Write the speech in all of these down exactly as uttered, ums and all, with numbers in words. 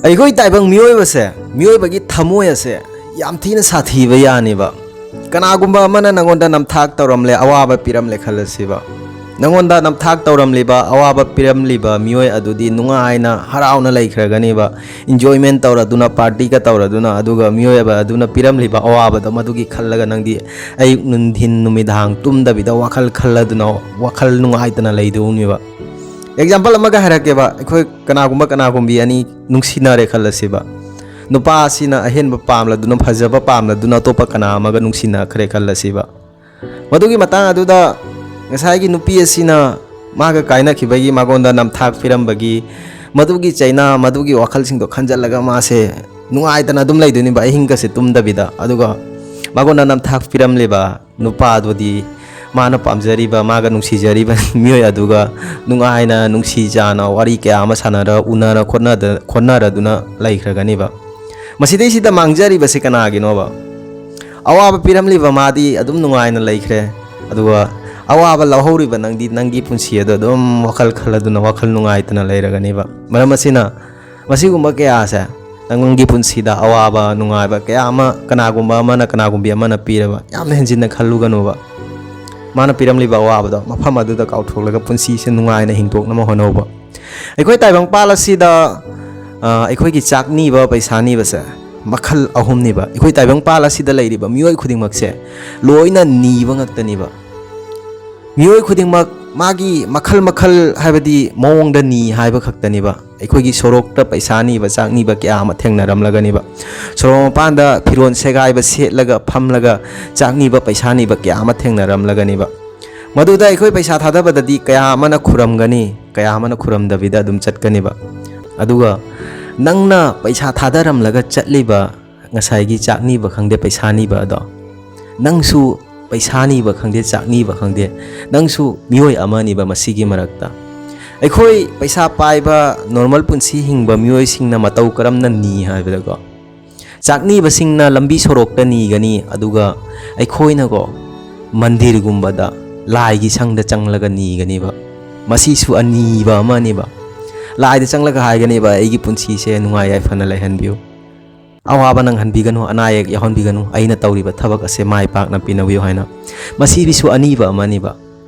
ꯑꯩꯈꯣꯏ ꯇꯥꯏꯕꯪ ꯃꯤꯑꯣꯏꯕꯁꯦ, ꯃꯤꯑꯣꯏꯕꯒꯤ ꯊꯃꯣꯏ ꯑꯁꯦ ꯌꯥꯝ ꯊꯤꯅ ꯁꯥꯊꯤꯕ ꯌꯥꯅꯦꯕ꯫ ꯀꯅꯥꯒꯨꯝꯕ ꯑꯃꯅ ꯅꯪꯉꯣꯟꯗ ꯅꯝꯊꯥꯛ ꯇꯧꯔꯝꯂꯦ, ꯑꯋꯥꯕ ꯄꯤꯔꯝꯂꯦ ꯈꯜꯂꯁꯤꯕ꯫ ꯅꯪꯉꯣꯟꯗ ꯅꯝꯊꯥꯛ ꯇꯧꯔꯝꯂꯤꯕ, ꯑꯋꯥꯕ ꯄꯤꯔꯝꯂꯤꯕ ꯃꯤꯑꯣꯏ ꯑꯗꯨꯗꯤ ꯅꯨꯡꯉꯥꯏꯅ ꯍꯔꯥꯎꯅ ꯂꯩꯈ꯭ꯔꯒꯅꯦꯕ, ꯏꯟꯖꯣꯏꯃꯦꯟ ꯇꯧꯔꯗꯨꯅ, ꯄꯥꯔꯇꯤꯒ ꯇꯧꯔꯗꯨꯅ, ꯑꯗꯨꯒ ꯃꯤꯑꯣꯏꯕ ꯑꯗꯨꯅ ꯄꯤꯔꯝꯂꯤꯕ ꯑꯋꯥꯕꯗꯣ ꯃꯗꯨꯒꯤ ꯈꯜꯂꯒ ꯅꯪꯗꯤ ꯑꯌꯨꯛ ꯅꯨꯡꯊꯤꯟ ꯅꯨꯃꯤꯗꯥꯡ ꯇꯨꯝꯗꯕꯤꯗ ꯋꯥꯈꯜ ꯈꯜꯂꯗꯨꯅ, ꯋꯥꯈꯜ ꯅꯨꯡꯉꯥꯏꯇꯅ ꯂꯩꯗꯧꯅꯦꯕ꯫ ꯑꯦꯛꯖꯥꯝꯄꯜ ꯑꯃꯒ ꯍꯥꯏꯔꯛꯀꯦꯕ꯫ ꯑꯩꯈꯣꯏ ꯀꯅꯥꯒꯨꯝꯕ ꯀꯅꯥꯒꯨꯝꯕꯤ ꯑꯅꯤ ꯅꯨꯡꯁꯤꯅꯔꯦ ꯈꯜꯂꯁꯤꯕ꯫ ꯅꯨꯄꯥ ꯑꯁꯤꯅ ꯑꯍꯦꯟꯕ ꯄꯥꯝꯂꯗꯨꯅ, ꯐꯖꯕ ꯄꯥꯝꯂꯗꯨꯅ ꯑꯇꯣꯞꯄ ꯀꯅꯥ ꯑꯃꯒ ꯅꯨꯡꯁꯤꯅꯈ꯭ꯔꯦ ꯈꯜꯂꯁꯤꯕ꯫ ꯃꯗꯨꯒꯤ ꯃꯇꯥꯡ ꯑꯗꯨꯗ ꯉꯁꯥꯏꯒꯤ ꯅꯨꯄꯤ ꯑꯁꯤꯅ ꯃꯥꯒ ꯀꯥꯏꯅꯈꯤꯕꯒꯤ, ꯃꯉꯣꯟꯗ ꯅꯝꯊꯥꯛ ꯄꯤꯔꯝꯕꯒꯤ, ꯃꯗꯨꯒꯤ ꯆꯩꯅꯥ, ꯃꯗꯨꯒꯤ ꯋꯥꯈꯜꯁꯤꯡꯗꯣ ꯈꯟꯖꯜꯂꯒ ꯃꯥꯁꯦ ꯅꯨꯡꯉꯥꯏꯇꯅ ꯑꯗꯨꯝ ꯂꯩꯗꯣꯏꯅꯦꯕ, ꯑꯍꯤꯡꯒꯁꯦ ꯇꯨꯝꯗꯕꯤꯗ꯫ ꯑꯗꯨꯒ ꯃꯉꯣꯟꯗ ꯅꯝꯊꯥꯛ ꯄꯤꯔꯝꯂꯤꯕ ꯅꯨꯄꯥꯗꯨꯗꯤ ꯃꯥꯅ ꯄꯥꯝꯖꯔꯤꯕ, ꯃꯥꯒ ꯅꯨꯡꯁꯤꯖꯔꯤꯕ ꯃꯤꯑꯣꯏ ꯑꯗꯨꯒ ꯅꯨꯡꯉꯥꯏꯅ, ꯅꯨꯡꯁꯤ ꯆꯥꯅ ꯋꯥꯔꯤ ꯀꯌꯥ ꯑꯃ ꯁꯥꯟꯅꯔ, ꯎꯅꯔ ꯈꯣꯠꯅꯗ-, ꯈꯣꯠꯅꯔꯗꯨꯅ ꯂꯩꯈ꯭ꯔꯒꯅꯤꯕ꯫ ꯃꯁꯤꯗꯩꯁꯤꯗ ꯃꯥꯡꯖꯔꯤꯕꯁꯤ ꯀꯅꯥꯒꯤꯅꯣꯕ? ꯑꯋꯥꯕ ꯄꯤꯔꯝꯂꯤꯕ ꯃꯥꯗꯤ ꯑꯗꯨꯝ ꯅꯨꯡꯉꯥꯏꯅ ꯂꯩꯈ꯭ꯔꯦ, ꯑꯗꯨꯒ ꯑꯋꯥꯕ ꯂꯧꯍꯧꯔꯤꯕ ꯅꯪꯗꯤ ꯅꯪꯒꯤ ꯄꯨꯟꯁꯤ ꯑꯗꯣ ꯑꯗꯨꯝ ꯋꯥꯈꯜ ꯈꯜꯂꯗꯨꯅ, ꯋꯥꯈꯜ ꯅꯨꯡꯉꯥꯏꯇꯅ ꯂꯩꯔꯒꯅꯤꯕ꯫ ꯃꯔꯝ ꯑꯁꯤꯅ, ꯃꯁꯤꯒꯨꯝꯕ ꯀꯌꯥꯁꯦ, ꯅꯪꯒꯤ ꯄꯨꯟꯁꯤꯗ ꯑꯋꯥꯕ ꯅꯨꯡꯉꯥꯏꯕ ꯀꯌꯥ ꯑꯃ ꯀꯅꯥꯒꯨꯝꯕ ꯑꯃꯅ, ꯀꯅꯥꯒꯨꯝꯕꯤ ꯑꯃꯅ ꯄꯤꯔꯕ, ꯌꯥꯝꯅ ꯍꯦꯟꯖꯤꯟꯅ ꯈꯜꯂꯨꯒꯅꯨꯕ꯫ ꯃꯥꯅ ꯄꯤꯔꯝꯂꯤꯕ ꯑꯋꯥꯕꯗꯣ ꯃꯐꯝ ꯑꯗꯨꯗ ꯀꯥꯎꯊꯣꯛꯂꯒ ꯄꯨꯟꯁꯤꯁꯦ ꯅꯨꯡꯉꯥꯏꯅ ꯍꯤꯡꯗꯣꯛꯅꯕ ꯍꯣꯠꯅꯧꯕ꯫ ꯑꯩꯈꯣꯏ ꯇꯥꯏꯕꯪꯄꯥꯜ ꯑꯁꯤꯗ, ꯑ, ꯑꯩꯈꯣꯏꯒꯤ ꯆꯥꯛ ꯅꯤꯕ, ꯄꯩꯁꯥ ꯅꯤꯕꯁꯦ ꯃꯈꯜ ꯑꯍꯨꯝꯅꯤꯕ꯫ ꯑꯩꯈꯣꯏ ꯇꯥꯏꯕꯪꯄꯥꯜ ꯑꯁꯤꯗ ꯂꯩꯔꯤꯕ ꯃꯤꯑꯣꯏ ꯈꯨꯗꯤꯡꯃꯛꯁꯦ ꯂꯣꯏꯅ ꯅꯤꯕ ꯉꯥꯛꯇꯅꯤꯕ꯫ ꯃꯤꯑꯣꯏ ꯈꯨꯗꯤꯡꯃꯛ ꯃꯥꯒꯤ ꯃꯈꯜ ꯃꯈꯜ, ꯍꯥꯏꯕꯗꯤ ꯃꯑꯣꯡꯗ ꯅꯤ ꯍꯥꯏꯕ ꯈꯛꯇꯅꯤꯕ꯫ ꯑꯩꯈꯣꯏꯒꯤ ꯁꯣꯔꯣꯛꯇ ꯄꯩꯁꯥ ꯅꯤꯕ, ꯆꯥꯛ ꯅꯤꯕ ꯀꯌꯥ ꯑꯃ ꯊꯦꯡꯅꯔꯝꯂꯒꯅꯤꯕ꯫ ꯁꯣꯔꯣꯛ ꯃꯄꯥꯟꯗ ꯐꯤꯔꯣꯜ ꯁꯦꯒꯥꯏꯕ ꯁꯦꯠꯂꯒ ꯐꯝꯂꯒ ꯆꯥꯛ ꯅꯤꯕ, ꯄꯩꯁꯥ ꯅꯤꯕ ꯀꯌꯥ ꯑꯃ ꯊꯦꯡꯅꯔꯝꯂꯒꯅꯤꯕ꯫ ꯃꯗꯨꯗ ꯑꯩꯈꯣꯏ ꯄꯩꯁꯥ ꯊꯥꯗꯕꯗꯗꯤ ꯀꯌꯥ ꯑꯃꯅ ꯈꯨꯔꯝꯒꯅꯤ, ꯀꯌꯥ ꯑꯃꯅ ꯈꯨꯔꯝꯗꯕꯤꯗ ꯑꯗꯨꯝ ꯆꯠꯀꯅꯤꯕ꯫ ꯑꯗꯨꯒ ꯅꯪꯅ ꯄꯩꯁꯥ ꯊꯥꯗꯔꯝꯂꯒ ꯆꯠꯂꯤꯕ ꯉꯁꯥꯏꯒꯤ ꯆꯥꯛ ꯅꯤꯕ ꯈꯪꯗꯦ, ꯄꯩꯁꯥ ꯅꯤꯕ ꯑꯗꯣ, ꯅꯪꯁꯨ ꯄꯩꯁꯥ ꯅꯤꯕ ꯈꯪꯗꯦ, ꯆꯥꯛ ꯅꯤꯕ ꯈꯪꯗꯦ, ꯅꯪꯁꯨ ꯃꯤꯑꯣꯏ ꯑꯃꯅꯤꯕ ꯃꯁꯤꯒꯤ ꯃꯔꯛꯇ꯫ ꯑꯩꯈꯣꯏ ꯄꯩꯁꯥ ꯄꯥꯏꯕ, ꯅꯣꯔꯃꯦꯜ ꯄꯨꯟꯁꯤ ꯍꯤꯡꯕ ꯃꯤꯑꯣꯏꯁꯤꯡꯅ ꯃꯇꯧ ꯀꯔꯝꯅ ꯅꯤ ꯍꯥꯏꯕꯗꯀꯣ, ꯆꯥꯛ ꯅꯤꯕꯁꯤꯡꯅ ꯂꯝꯕꯤ ꯁꯣꯔꯣꯛꯇ ꯅꯤꯒꯅꯤ, ꯑꯗꯨꯒ ꯑꯩꯈꯣꯏꯅꯀꯣ, ꯃꯟꯗꯤꯔꯒꯨꯝꯕꯗ, ꯂꯥꯏꯒꯤ ꯁꯪꯗ ꯆꯪꯂꯒ ꯅꯤꯒꯅꯤꯕ꯫ ꯃꯁꯤꯁꯨ ꯑꯅꯤꯕ ꯑꯃꯅꯤꯕ꯫ ꯂꯥꯏꯗ ꯆꯪꯂꯒ ꯍꯥꯏꯒꯅꯦꯕ, "ꯑꯩꯒꯤ ꯄꯨꯟꯁꯤꯁꯦ ꯅꯨꯡꯉꯥꯏ ꯌꯥꯏꯐꯅ ꯂꯩꯍꯟꯕꯤꯌꯨ, ꯑꯋꯥꯕ ꯅꯪꯍꯟꯕꯤꯒꯅꯨ, ꯑꯅꯥ ꯑꯌꯦꯛ ꯌꯥꯎꯍꯟꯕꯤꯒꯅꯨ, ꯑꯩꯅ ꯇꯧꯔꯤꯕ ꯊꯕꯛ ꯑꯁꯦ ꯃꯥꯏ ꯄꯥꯛꯅ ꯄꯤꯅꯕꯤꯌꯨ" ꯍꯥꯏꯅ꯫ ꯃꯁꯤꯒꯤꯁꯨ ꯑꯅꯤꯕ ꯑꯃꯅꯤꯕ꯫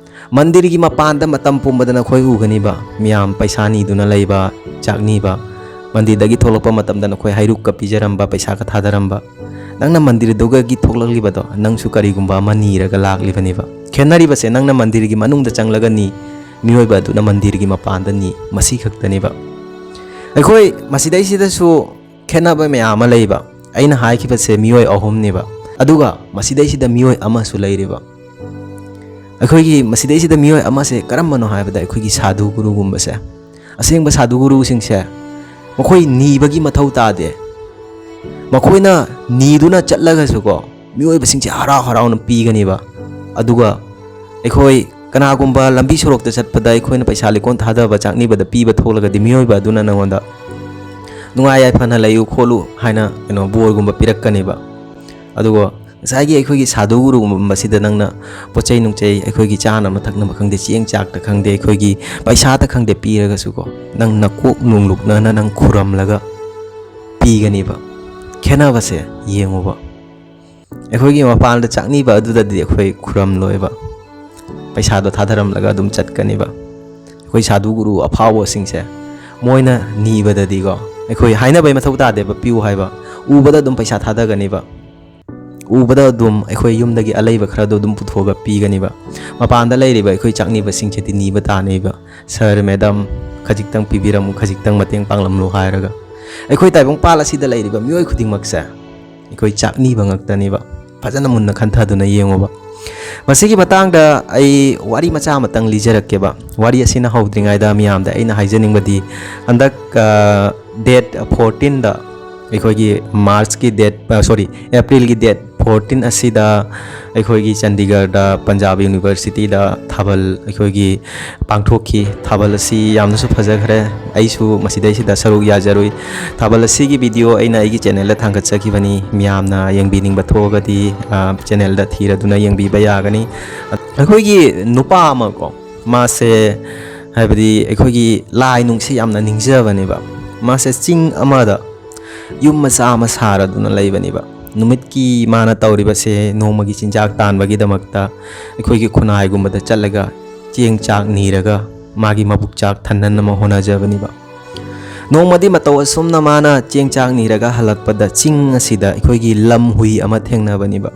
ꯃꯟꯗꯤꯔꯒꯤ ꯃꯄꯥꯟꯗ ꯃꯇꯝ ꯄꯨꯝꯕꯗ ꯅꯈꯣꯏ ꯎꯒꯅꯤꯕ, ꯃꯤꯌꯥꯝ ꯄꯩꯁꯥ ꯅꯤꯗꯨꯅ ꯂꯩꯕ, ꯆꯥꯛ ꯅꯤꯕ꯫ ꯃꯟꯗꯤꯔꯗꯒꯤ ꯊꯣꯛꯂꯛꯄ ꯃꯇꯝꯗ ꯅꯈꯣꯏ ꯍꯩꯔꯨꯛꯀ ꯄꯤꯖꯔꯝꯕ, ꯄꯩꯁꯥꯒ ꯊꯥꯗꯔꯝꯕ꯫ ꯅꯪꯅ ꯃꯟꯗꯤꯔꯗꯨꯒꯤ ꯊꯣꯛꯂꯛꯂꯤꯕꯗꯣ, ꯅꯪꯁꯨ ꯀꯔꯤꯒꯨꯝꯕ ꯑꯃ ꯅꯤꯔꯒ ꯂꯥꯛꯂꯤꯕꯅꯦꯕ꯫ ꯈꯦꯠꯅꯔꯤꯕꯁꯦ, ꯅꯪꯅ ꯃꯟꯗꯤꯔꯒꯤ ꯃꯅꯨꯡꯗ ꯆꯪꯂꯒ ꯅꯤ, ꯃꯤꯑꯣꯏꯕ ꯑꯗꯨꯅ ꯃꯟꯗꯤꯔꯒꯤ ꯃꯄꯥꯟꯗ ꯅꯤ, ꯃꯁꯤ ꯈꯛꯇꯅꯦꯕ꯫ ꯑꯩꯈꯣꯏ ꯃꯁꯤꯗꯩꯁꯤꯗꯁꯨ ꯈꯦꯠꯅꯕ ꯃꯌꯥꯝ ꯑꯃ ꯂꯩꯕ꯫ ꯑꯩꯅ ꯍꯥꯏꯈꯤꯕꯁꯦ ꯃꯤꯑꯣꯏ ꯑꯍꯨꯝꯅꯦꯕ, ꯑꯗꯨꯒ ꯃꯁꯤꯗꯩꯁꯤꯗ ꯃꯤꯑꯣꯏ ꯑꯃꯁꯨ ꯂꯩꯔꯤꯕ꯫ ꯑꯩꯈꯣꯏꯒꯤ ꯃꯁꯤꯗꯩꯁꯤꯗ ꯃꯤꯑꯣꯏ ꯑꯃꯁꯦ ꯀꯔꯝꯕꯅꯣ ꯍꯥꯏꯕꯗ, ꯑꯩꯈꯣꯏꯒꯤ ꯁꯥꯙꯨ ꯒꯨꯔꯨꯒꯨꯝꯕꯁꯦ, ꯑꯁꯦꯡꯕ ꯁꯥꯙꯨ ꯒꯨꯔꯨꯁꯤꯡꯁꯦ, ꯃꯈꯣꯏ ꯅꯤꯕꯒꯤ ꯃꯊꯧ ꯇꯥꯗꯦ꯫ ꯃꯈꯣꯏꯅ ꯅꯤꯗꯨꯅ ꯆꯠꯂꯒꯁꯨꯀꯣ, ꯃꯤꯑꯣꯏꯕꯁꯤꯡꯁꯦ ꯍꯔꯥꯎ ꯍꯔꯥꯎꯅ ꯄꯤꯒꯅꯦꯕ꯫ ꯑꯗꯨꯒ ꯑꯩꯈꯣꯏ ꯀꯅꯥꯒꯨꯝꯕ ꯂꯝꯕꯤ ꯁꯣꯔꯣꯛꯇ ꯆꯠꯄꯗ ꯑꯩꯈꯣꯏꯅ ꯄꯩꯁꯥ ꯂꯤꯀꯣꯟ ꯊꯥꯗꯕ, ꯆꯥꯛꯅꯤꯕꯗ ꯄꯤꯕ ꯊꯣꯛꯂꯒꯗꯤ, ꯃꯤꯑꯣꯏꯕ ꯑꯗꯨꯅ ꯅꯉꯣꯟꯗ "ꯅꯨꯡꯉꯥꯏ ꯌꯥꯏꯐꯅ ꯂꯩꯌꯨ ꯈꯣꯠꯂꯨ" ꯍꯥꯏꯅ, ꯀꯩꯅꯣ, ꯕꯣꯔꯒꯨꯝꯕ ꯄꯤꯔꯛꯀꯅꯦꯕ꯫ ꯑꯗꯨꯒ ꯉꯁꯥꯏꯒꯤ ꯑꯩꯈꯣꯏꯒꯤ ꯁꯥꯙꯨ ꯒꯨꯔꯨꯒꯨꯝꯕꯁꯤꯗ ꯅꯪꯅ ꯄꯣꯠ ꯆꯩ ꯅꯨꯡꯆꯩ, ꯑꯩꯈꯣꯏꯒꯤ ꯆꯥꯅꯕ ꯊꯛꯅꯕ ꯈꯪꯗꯦ, ꯆꯦꯡ ꯆꯥꯛꯇ ꯈꯪꯗꯦ, ꯑꯩꯈꯣꯏꯒꯤ ꯄꯩꯁꯥꯇ ꯈꯪꯗꯦ, ꯄꯤꯔꯒꯁꯨꯀꯣ, ꯅꯪ ꯅꯀꯣꯛ ꯅꯨꯡꯂꯨꯛꯅꯅ ꯅꯪ ꯈꯨꯔꯝꯂꯒ ꯄꯤꯒꯅꯦꯕ꯫ ꯈꯦꯠꯅꯕꯁꯦ ꯌꯦꯡꯉꯨꯕ꯫ ꯑꯩꯈꯣꯏꯒꯤ ꯃꯄꯥꯟꯗ ꯆꯥꯛꯅꯤꯕ ꯑꯗꯨꯗꯗꯤ ꯑꯩꯈꯣꯏ ꯈꯨꯔꯝꯂꯣꯏꯕ, ꯄꯩꯁꯥꯗꯣ ꯊꯥꯗꯔꯝꯂꯒ ꯑꯗꯨꯝ ꯆꯠꯀꯅꯤꯕ꯫ ꯑꯩꯈꯣꯏ ꯁꯥꯙꯨ ꯒꯨꯔꯨ ꯑꯐꯥꯎꯕꯁꯤꯡꯁꯦ, ꯃꯣꯏꯅ ꯅꯤꯕꯗꯗꯤꯀꯣ, ꯑꯩꯈꯣꯏ ꯍꯥꯏꯅꯕꯩ ꯃꯊꯧ ꯇꯥꯗꯦꯕ, ꯄꯤꯌꯨ ꯍꯥꯏꯕ꯫ ꯎꯕꯗ ꯑꯗꯨꯝ ꯄꯩꯁꯥ ꯊꯥꯗꯒꯅꯤꯕ꯫ ꯎꯕꯗ ꯑꯗꯨꯝ ꯑꯩꯈꯣꯏ ꯌꯨꯝꯗꯒꯤ ꯑꯂꯩꯕ ꯈꯔꯗꯣ ꯑꯗꯨꯝ ꯄꯨꯊꯣꯛꯑꯒ ꯄꯤꯒꯅꯤꯕ꯫ ꯃꯄꯥꯟꯗ ꯂꯩꯔꯤꯕ ꯑꯩꯈꯣꯏ ꯆꯥꯛꯅꯤꯕꯁꯤꯡꯁꯤꯗꯤ ꯅꯤꯕ ꯇꯥꯅꯤꯕ, "ꯁꯥꯔ, ꯃꯦꯗꯥꯝ, ꯈꯖꯤꯛꯇꯪ ꯄꯤꯕꯤꯔꯝꯃꯨ, ꯈꯖꯤꯛꯇꯪ ꯃꯇꯦꯡ ꯄꯥꯡꯂꯝꯂꯨ" ꯍꯥꯏꯔꯒ꯫ ꯑꯩꯈꯣꯏ ꯇꯥꯏꯕꯪꯄꯥꯜ ꯑꯁꯤꯗ ꯂꯩꯔꯤꯕ ꯃꯤꯑꯣꯏ ꯈꯨꯗꯤꯡꯃꯛꯁꯦ ꯑꯩꯈꯣꯏ ꯆꯥꯛꯅꯤꯕ ꯉꯥꯛꯇꯅꯦꯕ꯫ ꯐꯖꯅ ꯃꯨꯟꯅ ꯈꯟꯊꯗꯨꯅ ꯌꯦꯡꯉꯨꯕ꯫ ꯃꯁꯤꯒꯤ ꯃꯇꯥꯡꯗ ꯑꯩ ꯋꯥꯔꯤ ꯃꯆꯥ ꯑꯃꯇꯪ ꯂꯤꯖꯔꯛꯀꯦꯕ꯫ ꯋꯥꯔꯤ ꯑꯁꯤꯅ ꯍꯧꯗ꯭ꯔꯤꯉꯩꯗ ꯃꯤꯌꯥꯝꯗ ꯑꯩꯅ ꯍꯥꯏꯖꯅꯤꯡꯕꯗꯤ, ꯍꯟꯗꯛ, ꯑ, ꯗꯦꯠ ꯐꯣꯔꯇꯤꯟꯗ, ꯑꯩꯈꯣꯏꯒꯤ ꯃꯥꯔꯆꯀꯤ ꯗꯦꯠ, ꯑ, ꯁꯣꯔꯤ, ꯑꯦꯄ꯭ꯔꯤꯜꯒꯤ ꯗꯦꯠ ꯐꯣꯔꯇꯤꯟ ꯑꯁꯤꯗ ꯑꯩꯈꯣꯏꯒꯤ ꯆꯟꯗꯤꯒꯔꯗ, ꯄꯟꯖꯥꯕ ꯌꯨꯅꯤꯚꯔꯁꯤꯇꯤꯗ ꯊꯥꯕꯜ ꯑꯩꯈꯣꯏꯒꯤ ꯄꯥꯡꯊꯣꯛꯈꯤ꯫ ꯊꯥꯕꯜ ꯑꯁꯤ ꯌꯥꯝꯅꯁꯨ ꯐꯖꯈ꯭ꯔꯦ꯫ ꯑꯩꯁꯨ ꯃꯁꯤꯗꯩꯁꯤꯗ ꯁꯔꯨꯛ ꯌꯥꯖꯔꯨꯏ꯫ ꯊꯥꯕꯜ ꯑꯁꯤꯒꯤ ꯚꯤꯗꯤꯑꯣ ꯑꯩꯅ ꯑꯩꯒꯤ ꯆꯦꯅꯦꯜꯗ ꯊꯥꯡꯒꯠꯆꯈꯤꯕꯅꯤ꯫ ꯃꯤꯌꯥꯝꯅ ꯌꯦꯡꯕꯤꯅꯤꯡꯕ ꯊꯣꯛꯑꯒꯗꯤ, ꯑ, ꯆꯦꯅꯦꯜꯗ ꯊꯤꯔꯗꯨꯅ ꯌꯦꯡꯕꯤꯕ ꯌꯥꯒꯅꯤ꯫ ꯑꯩꯈꯣꯏꯒꯤ ꯅꯨꯄꯥ ꯑꯃ ꯀꯣ, ꯃꯥꯁꯦ ꯍꯥꯏꯕꯗꯤ ꯑꯩꯈꯣꯏꯒꯤ ꯂꯥꯏ ꯅꯨꯡꯁꯦ ꯌꯥꯝꯅ ꯅꯤꯡꯖꯕꯅꯦꯕ꯫ ꯃꯥꯁꯦ ꯆꯤꯡ ꯑꯃꯗ ꯌꯨꯝ ꯃꯆꯥ ꯑꯃ ꯁꯥꯔꯗꯨꯅ ꯂꯩꯕꯅꯦꯕ꯫ ꯅꯨꯃꯤꯠꯀꯤ ꯃꯥꯅ ꯇꯧꯔꯤꯕꯁꯦ ꯅꯣꯡꯃꯒꯤ ꯆꯤꯟꯖꯥꯛ ꯇꯥꯟꯕꯒꯤꯗꯃꯛꯇ ꯑꯩꯈꯣꯏꯒꯤ ꯈꯨꯟꯅꯥꯏꯒꯨꯝꯕꯗ ꯆꯠꯂꯒ ꯆꯦꯡ ꯆꯥꯛ ꯅꯤꯔꯒ ꯃꯥꯒꯤ ꯃꯕꯨꯛ ꯆꯥꯛ ꯊꯟꯅꯅꯕ ꯍꯣꯠꯅꯖꯕꯅꯦꯕ꯫ ꯅꯣꯡꯃꯗꯤ ꯃꯇꯧ ꯑꯁꯨꯝꯅ ꯃꯥꯅ ꯆꯦꯡ ꯆꯥꯛ ꯅꯤꯔꯒ ꯍꯜꯂꯛꯄꯗ ꯆꯤꯡ ꯑꯁꯤꯗ ꯑꯩꯈꯣꯏꯒꯤ ꯂꯝ ꯍꯨꯏ ꯑꯃ ꯊꯦꯡꯅꯕꯅꯦꯕ꯫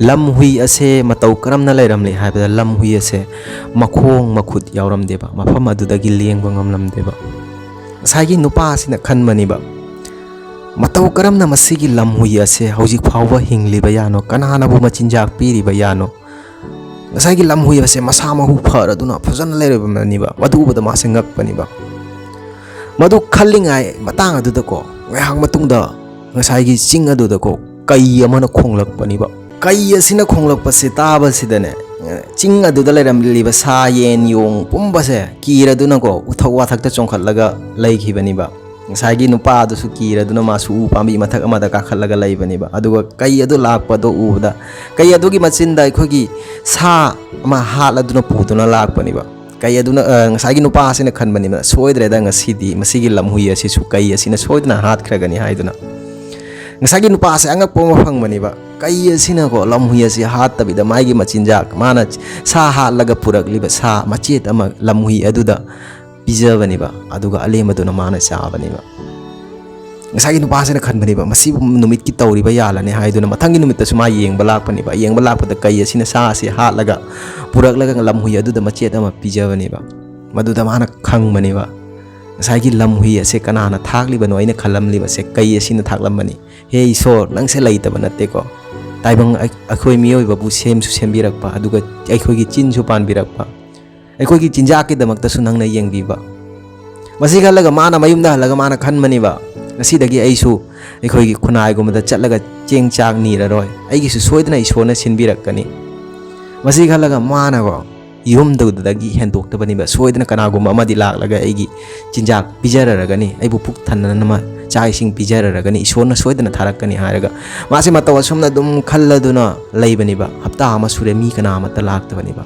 ꯂꯝ ꯍꯨꯏ ꯑꯁꯦ ꯃꯇꯧ ꯀꯔꯝꯅ ꯂꯩꯔꯝꯂꯤ ꯍꯥꯏꯕꯗ, ꯂꯝ ꯍꯨꯏ ꯑꯁꯦ ꯃꯈꯣꯡ ꯃꯈꯨꯠ ꯌꯥꯎꯔꯝꯗꯦꯕ, ꯃꯐꯝ ꯑꯗꯨꯗꯒꯤ ꯂꯦꯡꯕ ꯉꯝꯂꯝꯗꯦꯕ꯫ ꯉꯁꯥꯏꯒꯤ ꯅꯨꯄꯥ ꯑꯁꯤꯅ ꯈꯟꯕꯅꯦꯕ, ꯃꯇꯧ ꯀꯔꯝꯅ ꯃꯁꯤꯒꯤ ꯂꯝ ꯍꯨꯏ ꯑꯁꯦ ꯍꯧꯖꯤꯛ ꯐꯥꯎꯕ ꯍꯤꯡꯂꯤꯕ ꯌꯥꯅꯣ, ꯀꯅꯥꯅꯕꯨ ꯃꯆꯤꯟꯖꯥꯛ ꯄꯤꯔꯤꯕ ꯌꯥꯅꯣ? ꯉꯁꯥꯏꯒꯤ ꯂꯝ ꯍꯨꯏ ꯑꯁꯦ ꯃꯁꯥ ꯃꯎ ꯐꯔꯗꯨꯅ ꯐꯖꯅ ꯂꯩꯔꯕꯅꯤꯕ꯫ ꯃꯗꯨ ꯎꯕꯗ ꯃꯥꯁꯦ ꯉꯛꯄꯅꯤꯕ꯫ ꯃꯗꯨ ꯈꯜꯂꯤꯉꯥꯏ ꯃꯇꯥꯡ ꯑꯗꯨꯗꯀꯣ, ꯉꯥꯏꯍꯥꯛ ꯃꯇꯨꯡꯗ ꯉꯁꯥꯏꯒꯤ ꯆꯤꯡ ꯑꯗꯨꯗꯀꯣ, ꯀꯩ ꯑꯃꯅ ꯈꯣꯡꯂꯛꯄꯅꯤꯕ꯫ ꯀꯩ ꯑꯁꯤꯅ ꯈꯣꯡꯂꯛꯄꯁꯦ ꯇꯥꯕꯁꯤꯗꯅꯦ, ꯆꯤꯡ ꯑꯗꯨꯗ ꯂꯩꯔꯝꯂꯤꯕ ꯁꯥ ꯌꯦꯟ ꯌꯣꯡ ꯄꯨꯝꯕꯁꯦ ꯀꯤꯔꯗꯨꯅꯀꯣ, ꯎꯊꯛ ꯋꯥꯊꯛꯇ ꯆꯣꯡꯈꯠꯂꯒ ꯂꯩꯈꯤꯕꯅꯤꯕ꯫ ꯉꯁꯥꯏꯒꯤ ꯅꯨꯄꯥ ꯑꯗꯨꯁꯨ ꯀꯤꯔꯗꯨꯅ ꯃꯥꯁꯨ ꯎ ꯄꯥꯝꯕꯤ ꯃꯊꯛ ꯑꯃꯗ ꯀꯥꯈꯠꯂꯒ ꯂꯩꯕꯅꯦꯕ꯫ ꯑꯗꯨꯒ ꯀꯩ ꯑꯗꯨ ꯂꯥꯛꯄꯗꯣ ꯎꯕꯗ, ꯀꯩ ꯑꯗꯨꯒꯤ ꯃꯆꯤꯟꯗ ꯑꯩꯈꯣꯏꯒꯤ ꯁꯥ ꯑꯃ ꯍꯥꯠꯂꯗꯨꯅ ꯄꯨꯗꯨꯅ ꯂꯥꯛꯄꯅꯦꯕ꯫ ꯀꯩ ꯑꯗꯨꯅ, ꯑ, ꯉꯁꯥꯏꯒꯤ ꯅꯨꯄꯥ ꯑꯁꯤꯅ ꯈꯟꯕꯅꯦꯕ, "ꯁꯣꯏꯗ꯭ꯔꯦꯗ, ꯉꯁꯤꯗꯤ ꯃꯁꯤꯒꯤ ꯂꯝꯍꯨꯏ ꯑꯁꯤꯁꯨ ꯀꯩ ꯑꯁꯤꯅ ꯁꯣꯏꯗꯅ ꯍꯥꯠꯈ꯭ꯔꯒꯅꯤ" ꯍꯥꯏꯗꯨꯅ꯫ ꯉꯁꯥꯏꯒꯤ ꯅꯨꯄꯥ ꯑꯁꯤ ꯑꯉꯛꯄ ꯑꯃ ꯐꯪꯕꯅꯦꯕ꯫ ꯀꯩ ꯑꯁꯤꯅꯀꯣ ꯂꯝꯍꯨꯏ ꯑꯁꯤ ꯍꯥꯠꯇꯕꯤꯗ ꯃꯥꯒꯤ ꯃꯆꯤꯟꯖꯥꯛ, ꯃꯥꯅ ꯁꯥ ꯍꯥꯠꯂꯒ ꯄꯨꯔꯛꯂꯤꯕ ꯁꯥ ꯃꯆꯦꯠ ꯑꯃ ꯂꯝꯍꯨꯏ ꯑꯗꯨꯗ ꯄꯤꯖꯕꯅꯦꯕ, ꯑꯗꯨꯒ ꯑꯂꯦꯝꯕꯗꯨꯅ ꯃꯥꯅ ꯆꯥꯕꯅꯦꯕ꯫ ꯉꯁꯥꯏꯒꯤ ꯅꯨꯄꯥꯁꯤꯅ ꯈꯟꯕꯅꯦꯕ, "ꯃꯁꯤꯕꯨ ꯅꯨꯃꯤꯠꯀꯤ ꯇꯧꯔꯤꯕ ꯌꯥꯜꯂꯅꯤ" ꯍꯥꯏꯗꯨꯅ ꯃꯊꯪꯒꯤ ꯅꯨꯃꯤꯠꯇꯁꯨ ꯃꯥ ꯌꯦꯡꯕ ꯂꯥꯛꯄꯅꯦꯕ꯫ ꯌꯦꯡꯕ ꯂꯥꯛꯄꯗ ꯀꯩ ꯑꯁꯤꯅ ꯁꯥ ꯑꯁꯤ ꯍꯥꯠꯂꯒ ꯄꯨꯔꯛꯂꯒ ꯂꯝꯍꯨꯏ ꯑꯗꯨꯗ ꯃꯆꯦꯠ ꯑꯃ ꯄꯤꯖꯕꯅꯦꯕ꯫ ꯃꯗꯨꯗ ꯃꯥꯅ ꯈꯪꯕꯅꯦꯕ, ꯉꯁꯥꯏꯒꯤ ꯂꯝꯍꯨꯏ ꯑꯁꯦ ꯀꯅꯥꯅ ꯊꯥꯛꯂꯤꯕꯅꯣ ꯑꯩꯅ ꯈꯜꯂꯝꯂꯤꯕꯁꯦ ꯀꯩ ꯑꯁꯤꯅ ꯊꯥꯛꯂꯝꯕꯅꯤ꯫ ꯍꯦ ꯏꯁꯣꯔ, ꯅꯪꯁꯦ ꯂꯩꯇꯕ ꯅꯠꯇꯦꯀꯣ꯫ ꯇꯥꯏꯕꯪ ꯑꯩ-, ꯑꯩꯈꯣꯏ ꯃꯤꯑꯣꯏꯕꯕꯨ ꯁꯦꯝꯁꯨ ꯁꯦꯝꯕꯤꯔꯛꯄ, ꯑꯗꯨꯒ ꯑꯩꯈꯣꯏꯒꯤ ꯆꯤꯟꯁꯨ ꯄꯥꯟꯕꯤꯔꯛꯄ, ꯑꯩꯈꯣꯏꯒꯤ ꯆꯤꯟꯖꯥꯛꯀꯤꯗꯃꯛꯇꯁꯨ ꯅꯪꯅ ꯌꯦꯡꯕꯤꯕ꯫ ꯃꯁꯤ ꯈꯜꯂꯒ ꯃꯥꯅ ꯃꯌꯨꯝꯗ ꯍꯜꯂꯒ ꯃꯥꯅ ꯈꯟꯕꯅꯦꯕ, "ꯉꯁꯤꯗꯒꯤ ꯑꯩꯁꯨ ꯑꯩꯈꯣꯏꯒꯤ ꯈꯨꯟꯅꯥꯏꯒꯨꯝꯕꯗ ꯆꯠꯂꯒ ꯆꯦꯡ ꯆꯥꯛ ꯅꯤꯔꯔꯣꯏ, ꯑꯩꯒꯤꯁꯨ ꯁꯣꯏꯗꯅ ꯏꯁꯣꯔꯅ ꯁꯤꯟꯕꯤꯔꯛꯀꯅꯤ"꯫ ꯃꯁꯤ ꯈꯜꯂꯒ ꯃꯥꯅꯀꯣ ꯌꯨꯝꯗꯨꯗꯒꯤ ꯍꯦꯟꯗꯣꯛꯇꯕꯅꯦꯕ, "ꯁꯣꯏꯗꯅ ꯀꯅꯥꯒꯨꯝꯕ ꯑꯃꯗꯤ ꯂꯥꯛꯂꯒ ꯑꯩꯒꯤ ꯆꯤꯟꯖꯥꯛ ꯄꯤꯖꯔꯔꯒꯅꯤ, ꯑꯩꯕꯨ ꯄꯨꯛ ꯊꯟꯅꯅꯕ ꯆꯥꯛ ꯏꯁꯤꯡ ꯄꯤꯖꯔꯔꯒꯅꯤ, ꯏꯁꯣꯔꯅ ꯁꯣꯏꯗꯅ ꯊꯥꯔꯛꯀꯅꯤ" ꯍꯥꯏꯔꯒ ꯃꯥꯁꯦ ꯃꯇꯧ ꯑꯁꯨꯝꯅ ꯑꯗꯨꯝ ꯈꯜꯂꯗꯨꯅ ꯂꯩꯕꯅꯦꯕ꯫ ꯍꯞꯇꯥ ꯑꯃ ꯁꯨꯔꯦ, ꯃꯤ ꯀꯅꯥ ꯑꯃꯠꯇ ꯂꯥꯛꯇꯕꯅꯦꯕ꯫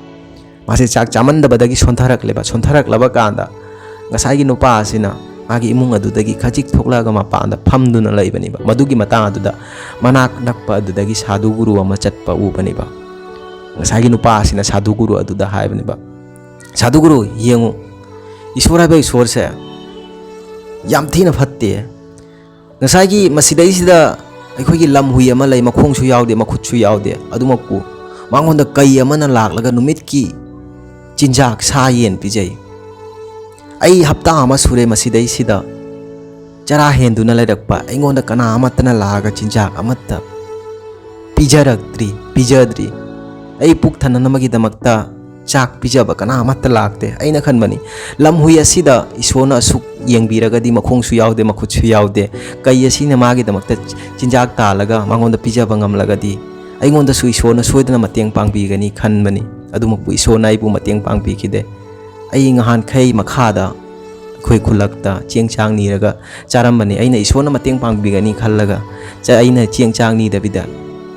ꯃꯥꯁꯦ ꯆꯥꯛ ꯆꯥꯃꯟꯗꯕꯗꯒꯤ ꯁꯣꯟꯊꯔꯛꯂꯦꯕ꯫ ꯁꯣꯟꯊꯔꯛꯂꯕ ꯀꯥꯟꯗ ꯉꯁꯥꯏꯒꯤ ꯅꯨꯄꯥ ꯑꯁꯤꯅ ꯃꯥꯒꯤ ꯏꯃꯨꯡ ꯑꯗꯨꯗꯒꯤ ꯈꯖꯤꯛ ꯊꯣꯛꯂꯛꯑꯒ ꯃꯄꯥꯟꯗ ꯐꯝꯗꯨꯅ ꯂꯩꯕꯅꯦꯕ꯫ ꯃꯗꯨꯒꯤ ꯃꯇꯥꯡ ꯑꯗꯨꯗ ꯃꯅꯥꯛ ꯅꯛꯄ ꯑꯗꯨꯗꯒꯤ ꯁꯥꯙꯨ ꯒꯨꯔꯨ ꯑꯃ ꯆꯠꯄ ꯎꯕꯅꯦꯕ꯫ ꯉꯁꯥꯏꯒꯤ ꯅꯨꯄꯥ ꯑꯁꯤꯅ ꯁꯥꯙꯨ ꯒꯨꯔꯨ ꯑꯗꯨꯗ ꯍꯥꯏꯕꯅꯦꯕ, "ꯁꯥꯙꯨ ꯒꯨꯔꯨ, ꯌꯦꯡꯉꯨ, ꯏꯁꯣꯔ ꯍꯥꯏꯕ ꯏꯁꯣꯔꯁꯦ ꯌꯥꯝ ꯊꯤꯅ ꯐꯠꯇꯦ꯫ ꯉꯁꯥꯏꯒꯤ ꯃꯁꯤꯗꯩꯁꯤꯗ ꯑꯩꯈꯣꯏꯒꯤ ꯂꯝ ꯍꯨꯏ ꯑꯃ ꯂꯩ, ꯃꯈꯣꯡꯁꯨ ꯌꯥꯎꯗꯦ, ꯃꯈꯨꯠꯁꯨ ꯌꯥꯎꯗꯦ, ꯑꯗꯨꯃꯛꯄꯨ ꯃꯉꯣꯟꯗ ꯀꯩ ꯑꯃꯅ ꯂꯥꯛꯂꯒ ꯅꯨꯃꯤꯠꯀꯤ ꯆꯤꯟꯖꯥꯛ, ꯁꯥ ꯌꯦꯟ ꯄꯤꯖꯩ꯫ ꯑꯩ ꯍꯞꯇꯥ ꯑꯃ ꯁꯨꯔꯦ ꯃꯁꯤꯗꯩꯁꯤꯗ ꯆꯔꯥ ꯍꯦꯟꯗꯨꯅ ꯂꯩꯔꯛꯄ꯫ ꯑꯩꯉꯣꯟꯗ ꯀꯅꯥ ꯑꯃꯠꯇꯅ ꯂꯥꯛꯑꯒ ꯆꯤꯟꯖꯥꯛ ꯑꯃꯠꯇ ꯄꯤꯖꯔꯛꯇ꯭ꯔꯤ, ꯄꯤꯖꯗ꯭ꯔꯤ꯫ ꯑꯩ ꯄꯨꯛ ꯊꯟꯅꯅꯕꯒꯤꯗꯃꯛꯇ ꯆꯥꯛ ꯄꯤꯖꯕ ꯀꯅꯥ ꯑꯃꯠꯇ ꯂꯥꯛꯇꯦ꯫" ꯑꯩꯅ ꯈꯟꯕꯅꯤ, ꯂꯝ ꯍꯨꯏ ꯑꯁꯤꯗ ꯏꯁꯣꯔꯅ ꯑꯁꯨꯛ ꯌꯦꯡꯕꯤꯔꯒꯗꯤ, ꯃꯈꯣꯡꯁꯨ ꯌꯥꯎꯗꯦ, ꯃꯈꯨꯠꯁꯨ ꯌꯥꯎꯗꯦ, ꯀꯩ ꯑꯁꯤꯅ ꯃꯥꯒꯤꯗꯃꯛꯇ ꯆꯤꯟꯖꯥꯛ ꯇꯥꯜꯂꯒ ꯃꯉꯣꯟꯗ ꯄꯤꯖꯕ ꯉꯝꯂꯒꯗꯤ, ꯑꯩꯉꯣꯟꯗꯁꯨ ꯏꯁꯣꯔꯅ ꯁꯣꯏꯗꯅ ꯃꯇꯦꯡ ꯄꯥꯡꯕꯤꯒꯅꯤ ꯈꯟꯕꯅꯤ꯫ ꯑꯗꯨꯃꯛꯄꯨ ꯏꯁꯣꯔꯅ ꯑꯩꯕꯨ ꯃꯇꯦꯡ ꯄꯥꯡꯕꯤꯈꯤꯗꯦ꯫ ꯑꯩ ꯉꯍꯥꯟꯈꯩ ꯃꯈꯥꯗ ꯑꯩꯈꯣꯏ ꯈꯨꯜꯂꯛꯇ ꯆꯦꯡ ꯆꯥꯡ ꯅꯤꯔꯒ ꯆꯥꯔꯝꯕꯅꯤ꯫ ꯑꯩꯅ ꯏꯁꯣꯔꯅ ꯃꯇꯦꯡ ꯄꯥꯡꯕꯤꯒꯅꯤ ꯈꯜꯂꯒ ꯆ-, ꯑꯩꯅ ꯆꯦꯡ ꯆꯥꯡ ꯅꯤꯗꯕꯤꯗ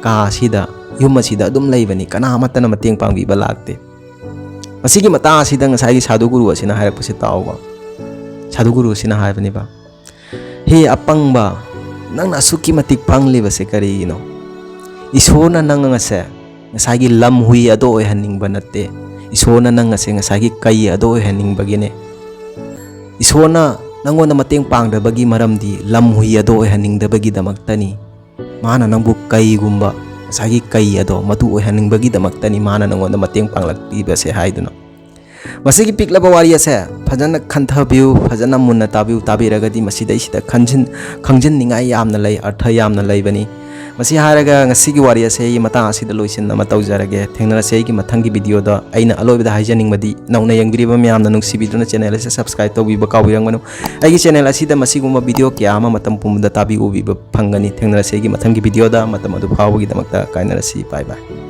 ꯀꯥ ꯑꯁꯤꯗ, ꯌꯨꯝ ꯑꯁꯤꯗ ꯑꯗꯨꯝ ꯂꯩꯕꯅꯤ꯫ ꯀꯅꯥ ꯑꯃꯠꯇꯅ ꯃꯇꯦꯡ ꯄꯥꯡꯕꯤꯕ ꯂꯥꯛꯇꯦ꯫ ꯃꯁꯤꯒꯤ ꯃꯇꯥꯡ ꯑꯁꯤꯗ ꯉꯁꯥꯏꯒꯤ ꯁꯥꯙꯨ ꯒꯨꯔꯨ ꯑꯁꯤꯅ ꯍꯥꯏꯔꯛꯄꯁꯤ ꯇꯥꯎꯕ꯫ ꯁꯥꯙꯨ ꯒꯨꯔꯨ ꯑꯁꯤꯅ ꯍꯥꯏꯕꯅꯦꯕ, "ꯍꯦ ꯑꯄꯪꯕ, ꯅꯪꯅ ꯑꯁꯨꯛꯀꯤ ꯃꯇꯤꯛ ꯄꯪꯂꯤꯕꯁꯦ ꯀꯔꯤꯒꯤꯅꯣ? ꯏꯁꯣꯔꯅ ꯅꯪ ꯑꯁꯦ ꯉꯁꯥꯏꯒꯤ ꯂꯝ ꯍꯨꯏ ꯑꯗꯣ ꯑꯣꯏꯍꯟꯅꯤꯡꯕ ꯅꯠꯇꯦ꯫ ꯏꯁꯣꯔꯅ ꯅꯪ ꯑꯁꯦ ꯉꯁꯥꯏꯒꯤ ꯀꯩ ꯑꯗꯣ ꯑꯣꯏꯍꯟꯅꯤꯡꯕꯒꯤꯅꯦ꯫ ꯏꯁꯣꯔꯅ ꯅꯪꯉꯣꯟꯗ ꯃꯇꯦꯡ ꯄꯥꯡꯗꯕꯒꯤ ꯃꯔꯝꯗꯤ ꯂꯝ ꯍꯨꯏ ꯑꯗꯣ ꯑꯣꯏꯍꯟꯅꯤꯡꯗꯕꯒꯤꯗꯃꯛꯇꯅꯤ꯫ ꯃꯥꯅ ꯅꯪꯕꯨ ꯀꯩꯒꯨꯝꯕ, ꯉꯁꯥꯏꯒꯤ ꯀꯩ ꯑꯗꯣ ꯃꯗꯨ ꯑꯣꯏꯍꯟꯅꯤꯡꯕꯒꯤꯗꯃꯛꯇꯅꯤ ꯃꯥꯅ ꯅꯪꯉꯣꯟꯗ ꯃꯇꯦꯡ ꯄꯥꯡꯂꯛꯂꯤꯕꯁꯦ" ꯍꯥꯏꯗꯨꯅ꯫ ꯃꯁꯤꯒꯤ ꯄꯤꯛꯂꯕ ꯋꯥꯔꯤ ꯑꯁꯦ ꯐꯖꯅ ꯈꯟꯊꯕꯤꯌꯨ, ꯐꯖꯅ ꯃꯨꯟꯅ ꯇꯥꯕꯤꯌꯨ꯫ ꯇꯥꯕꯤꯔꯒꯗꯤ ꯃꯁꯤꯗꯩꯁꯤꯗ ꯈꯟꯖꯤꯟ-, ꯈꯪꯖꯤꯟꯅꯤꯡꯉꯥꯏ ꯌꯥꯝꯅ ꯂꯩ, ꯑꯔꯊ ꯌꯥꯝꯅ ꯂꯩꯕꯅꯤ꯫ ꯃꯁꯤ ꯍꯥꯏꯔꯒ ꯉꯁꯤꯒꯤ ꯋꯥꯔꯤ ꯑꯁꯦ ꯑꯩ ꯃꯇꯥꯡ ꯑꯁꯤꯗ ꯂꯣꯏꯁꯤꯟꯅꯕ ꯇꯧꯖꯔꯒꯦ꯫ ꯊꯦꯡꯅꯔꯁꯦ ꯑꯩꯒꯤ ꯃꯊꯪꯒꯤ ꯚꯤꯗꯤꯑꯣꯗ꯫ ꯑꯩꯅ ꯑꯂꯣꯏꯕꯗ ꯍꯥꯏꯖꯅꯤꯡꯕꯗꯤ, ꯅꯧꯅ ꯌꯦꯡꯕꯤꯔꯤꯕ ꯃꯌꯥꯝꯅ ꯅꯨꯡꯁꯤꯕꯤꯗꯨꯅ ꯆꯦꯅꯦꯜ ꯑꯁꯤ ꯁꯕꯁꯀ꯭ꯔꯥꯏꯕ ꯇꯧꯕꯤꯕ ꯀꯥꯎꯕꯤꯔꯝꯒꯅꯨ꯫ ꯑꯩꯒꯤ ꯆꯦꯅꯦꯜ ꯑꯁꯤꯗ ꯃꯁꯤꯒꯨꯝꯕ ꯚꯤꯗꯤꯑꯣ ꯀꯌꯥ ꯑꯃ ꯃꯇꯝ ꯄꯨꯝꯕꯗ ꯇꯥꯕꯤꯎ, ꯎꯕꯤꯕ ꯐꯪꯒꯅꯤ꯫ ꯊꯦꯡꯅꯔꯁꯦ ꯑꯩꯒꯤ ꯃꯊꯪꯒꯤ ꯚꯤꯗꯤꯑꯣꯗ꯫ ꯃꯇꯝ ꯑꯗꯨ ꯐꯥꯎꯕꯒꯤꯗꯃꯛꯇ ꯀꯥꯏꯅꯔꯁꯤ꯫ ꯕꯥꯏ ꯕꯥꯏ꯫